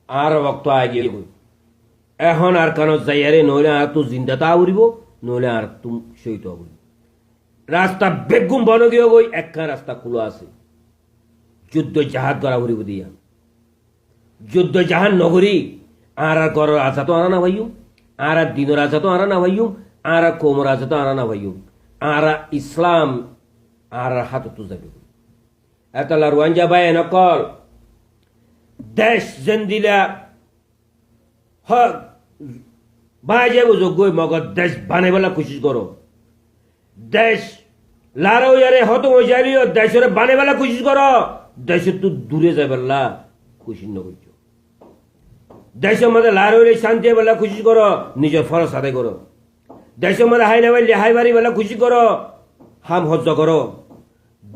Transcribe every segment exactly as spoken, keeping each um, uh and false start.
Añárar wokto aigiyói. Ehón Arkanot zaiyaré, noóile añáráttu zinda táa foribó, noóile añáráttu cóhid ówa foribó. Rasta beggún bon óigiyói, ekkán rasta kúla asé. Juddó jahád gorá foribó de yián. Juddó jahád nogorí, añárar góror azadó añára nofaiyúm, añárar dinor azadó añára nofaiyúm, añárar koumor azadó añára nofaiyúm. Añárar Islam añárar hátottú zaibói. Etolla Ruáingga báiyain ókkol, dec zendilla hók, báñgi zaibói zogói, mogor dec banaibálla kucíc goró. Dec larái óiyaré hótom ói zaileyó decoré banaibálla kucíc goró, decóttu dure zaibálla kucíc nogoijjó. Decór mazé larái óile cánti aibálla kucíc goró, nizor foroz adai goró. Decór mazé hái nofaille hái faribálla kucíc goró, ham hozzo goró.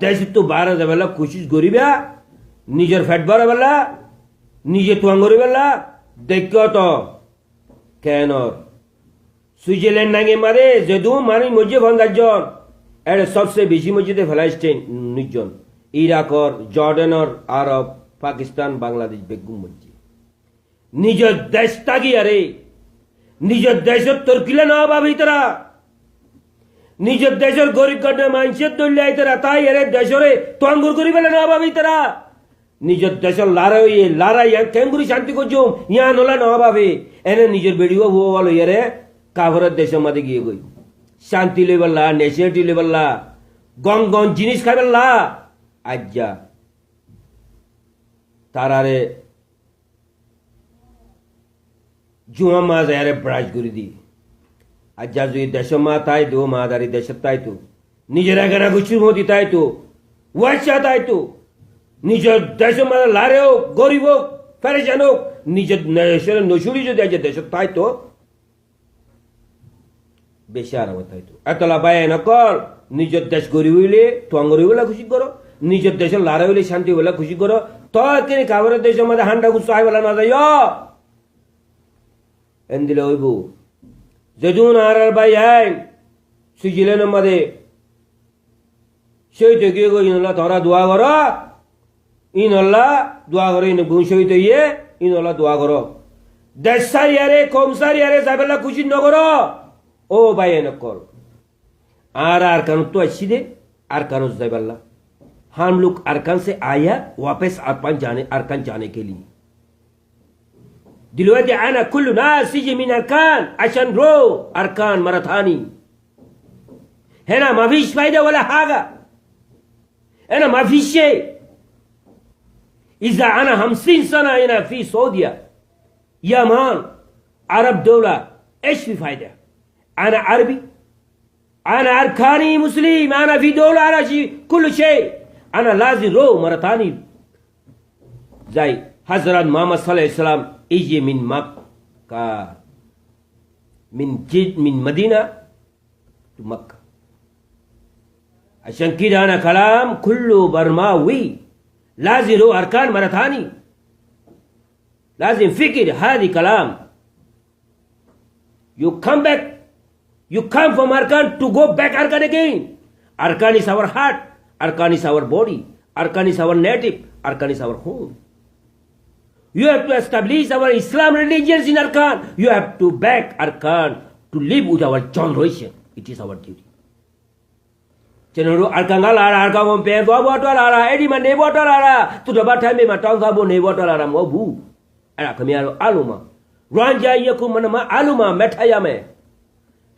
Decóttu baáre zaibálla kucíc goríba, nizor fet bóraibálla, nize tuañ goríbálla, deikkó to. Kenor? Suizarlend nangir mazé zedún manúic moijjé fonzaic zon, ére sobse beci moijjé de Falastein, unnúic zon. Irakor, Jordanor, Arob, Pakistan, Bangladec beggún moijjé. Nizor dec tákiyaré, nizor decor torkilla no bábe itará. Nizor decor gorib ganda maincór dóilla itará táiyaré decoré tuañgor goríbálla no bábe itará. Nizor decor larái óiye, larái yián keéngorí cánti goijjóm, yián olla no bábe. Ene nizor beçi fua fua loiyaré kaforor decor mazé giyégói. Cánti loibálla, necessity loibálla, gom gom jinís háibálla. Aijja tarare Juma mazé ere brac gorí di. Aijja zodi decór mazé táito, madari decót táito, nizor egana gucthír fúañti táito, waiccá táito, nizor decór mazé laré ók, gorib ók, ferecan ók, nizor decóre no cúri zodi aijja decót táito, beci aramot táito. Etolla báiyain ókkol, nizor dec gorib óile tuañ goríbálla kucíc goró, nizor decót larái óile cánti óibálla kucíc goró, toi kini kaforor decór mazé hánda gussá háibálla no zaiyó. Endilla óibo. Zedún añárar báiyain Suizarlendor mazé cóhid óigiyói, inolla tuáñra dua goró, inolla dua goró, ine beggún cóhid óiye, inolla dua goró. Dec sári ere, koum sári ere zaibálla kucíc nogoró. Ó báiyain ókkol, añára Arkanottú aiccí de, Arkanot zaibálla. ہم لوگ ارکان سے آیا، واپس ارکان جانے، ارکان جانے کے لیے۔ دلوا دیا انا کل ناس یجی من ارکان، عشان رو ارکان مرتانی۔ هنا ما فيش فايدة ولا حاجة. هنا ما فيش شيء. إذا أنا خمسين سنة هنا في سعودية، يا مان، عرب دولة، إيش في فايدة؟ أنا عربي، أنا أركاني مسلم، أنا في دولة، أنا شي، كل شيء. أنا لازم رو مرة تاني. زي حضرت محمد صلى الله عليه وسلم يجي من مكة، من جد، من مدينة مكة. عشان كده أنا كلام كله برماوي. لازم رو أركان مرة تاني. لازم فكر هذه كلام. You come back. You come from Arkan to go back Arkan again. Arkan is our heart. Arkan is our body. Arkan is our native. Arkan is our home. You have to establish our Islam religions in Arkan. You have to back Arkan to live with our generation. It is our duty. Ceno ro Arkan ga lara, Arkan gon pen dua bua tua lara, edi ma ne bua tua lara, tu daba time ma tang sa bo ne bua tua lara mo bu. Era kami alo aluma. Ruanja ye ku mana ma aluma metha ya me.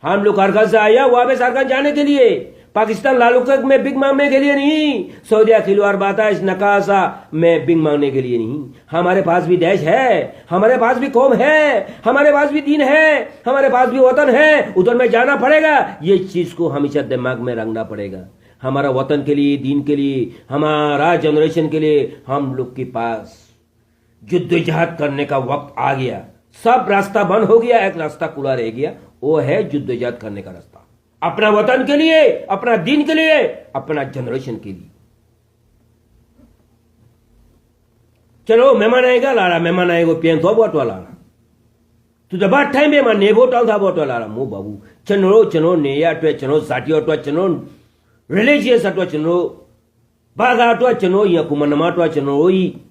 हम लोग अरकान से आया, वापस अरकान जाने के लिए। पाकिस्तान लालू के में भीख मांगने के लिए नहीं, सऊदी अखिल और बताइश नकासा में भीख मांगने के लिए नहीं। हमारे पास भी देश है, हमारे पास भी कौम है, हमारे पास भी दीन है, हमारे पास भी वतन है। उधर में जाना पड़ेगा। ये चीज को हमेशा दिमाग में रखना पड़ेगा। हमारा वतन के लिए, दीन के लिए, हमारा जनरेशन के लिए हम लोग के पास जद्दोजहद करने का वक्त आ गया। सब रास्ता बंद हो गया, एक रास्ता खुला रह गया, वो है जद्दोजहद करने का रास्ता। अपना वतन के लिए, अपना दीन के लिए, अपना जनरेशन के लिए। Ceno ro, mehman aega lara, mehman aego pian to botwa lara. Tu da bat time be ma nebo tal da botwa lara, mo babu. Ceno ro, ceno ro, neya twa, ceno ro, zati twa, ceno ro, religious twa, ceno ro, baga twa, ceno ro, ya kuma nama twa, ceno ro, i.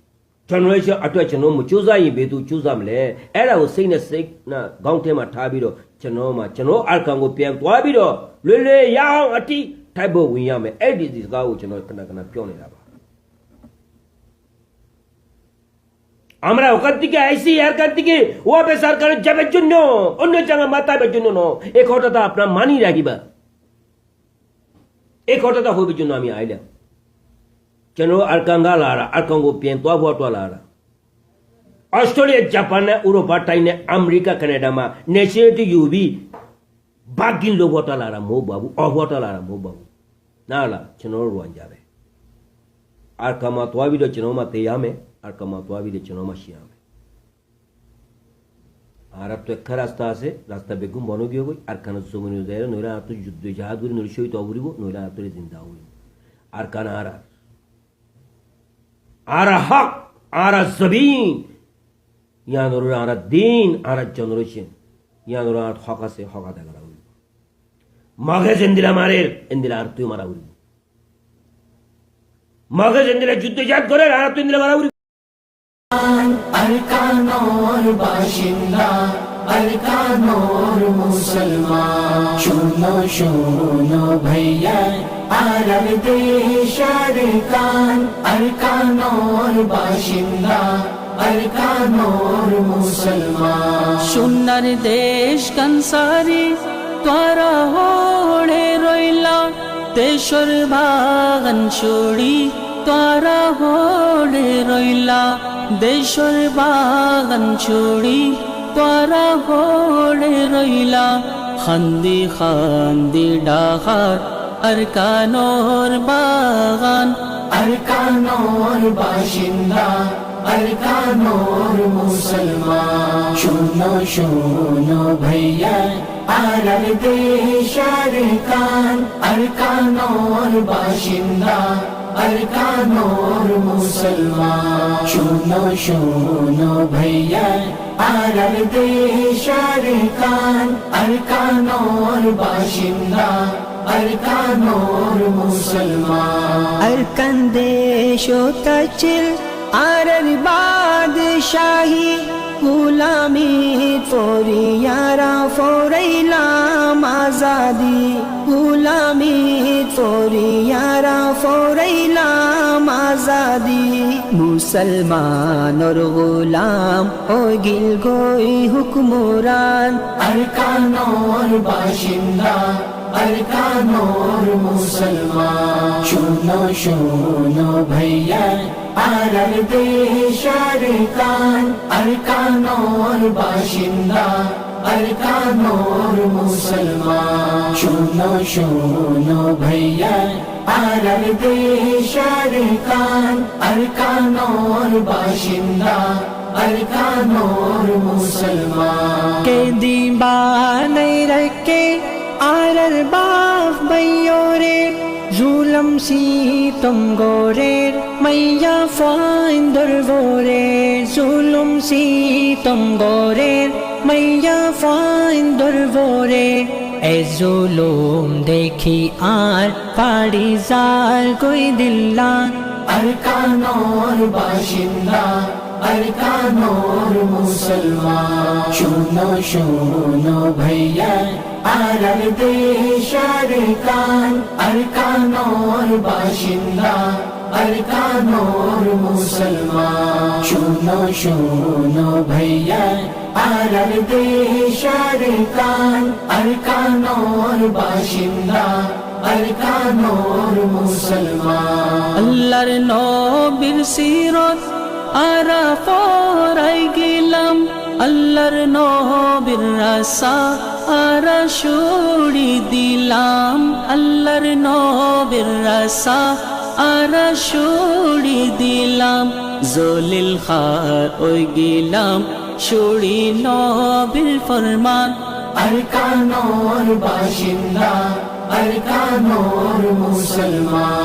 Generation atwa cino mu cuza yi betu cuza mle. Era Hussein na Sek na gaun tema thabi do cino ma cino Arkan go piang tuabi do. Lele ya ati taibo wiya me. Edi dis ga u cino kana kana pione raba. Amra okan theke aisi, Arkan theke wapes Arkan jabar jonno, onno jaga mataibar jonno no. E kotha ta apnara mani rakhiba. E kotha ta hoibar jonno ami ailam. Keno Arkan ga lara, Arkan go piang tua fuatua lara. Australia, Japan, Europa, China, America, Canada ma, nationality yubi. Bagin lo fuata lara mo babu, o fuata lara mo babu. Nala, keno ruan jabe. Arkan ma tuabi do keno ma teyame, Arkan ma tuabi do keno ma siyame. Añárar to ekká rasta asé, rasta beggún bon ói giyói, Arkanor zobin ot zaiyóre, noóile añárattú juddó jihad gorí, noóile cóhid ówa foribó, noóile añárattú zinda ówa foribó. Arkan añárar. Añárar hók, añárar zobin, yián óilde añárar din, añárar generation, yián óilde añárar hók asé, hók adai gorá foribó. Mog e zendilla marer, endilla añárattú mara foribó. Mog e zendilla juddó jihad gorer, añárattú endilla mara foribó. আরকানর বাসিন্দা, আরকানর মুসলমান। শোনো, শোনো ভাইয়া, আরার দেশ আরকান, আরকানর বাসিন্দা, আরকানর মুসলমান। সোনার দেশ কানসারি, তোরা হড়ে রইলা, দেশর বাগান ছুড়ি, তোরা হড়ে রইলা, দেশর বাগান ছুড়ি, তোরা হড়ে রইলা। খান্দি খান্দি ডাহার আরকানর বাগান, আরকানর বাসিন্দা, আরকানর মুসলমান। শোনো, শোনো ভাইয়া, আরার দেশ আরকান, আরকানর বাসিন্দা, আরকানর মুসলমান। শোনো, শোনো ভাইয়া, আরার দেশ আরকান, আরকানর বাসিন্দা, আরকানর মুসলমান। আরকান দেশ অত আছিল, আরার বাদশাহী, গুলামিত ফড়ি আরা ফরাইলাম আজাদি, গুলামিত ফড়ি আরা ফরাইলাম আজাদি। মুসলমানর গুলাম অইগিল গই হুকমরান। আরকানর বাসিন্দা, আরকানর মুসলমান। শোনো, শোনো ভাইয়া, আরার দেশ আরকান, আরকানর বাসিন্দা, আরকানর মুসলমান। শোনো, শোনো ভাইয়া, আরার দেশ আরকান, আরকানর বাসিন্দা, আরকানর মুসলমান। কেদি বানাই রাখে আরার বাফ ভাইয়রে, জুলুম সিতম গরের মাইয়া ফুয়াইন্দর উপরে, জুলুম সিতম গরের মাইয়া ফুয়াইন্দর উপরে। এ জুলুম দেখি আর ফাড়ি যার গই দিল্লান। আরকানর বাসিন্দা, আরকানর মুসলমান। শোনো, শোনো ভাইয়া, আরার দেশ আরকান, আরকানর বাসিন্দা, আরকানর মুসলমান। শোনো, শোনো ভাইয়া, আরার দেশ আরকান, আরকানর বাসিন্দা, আরকানর মুসলমান। আল্লার নবীর সিরত আরা ফরাই গেলাম, আল্লার নবীর রাসা আরা ছুড়ি দিলাম, আল্লার নবীর রাসা আরা ছুড়ি দিলাম। জলিল খার অই গেলাম, ছুড়ি নবীর ফরমান। আরকানর বাসিন্দা, আরকানর মুসলমান।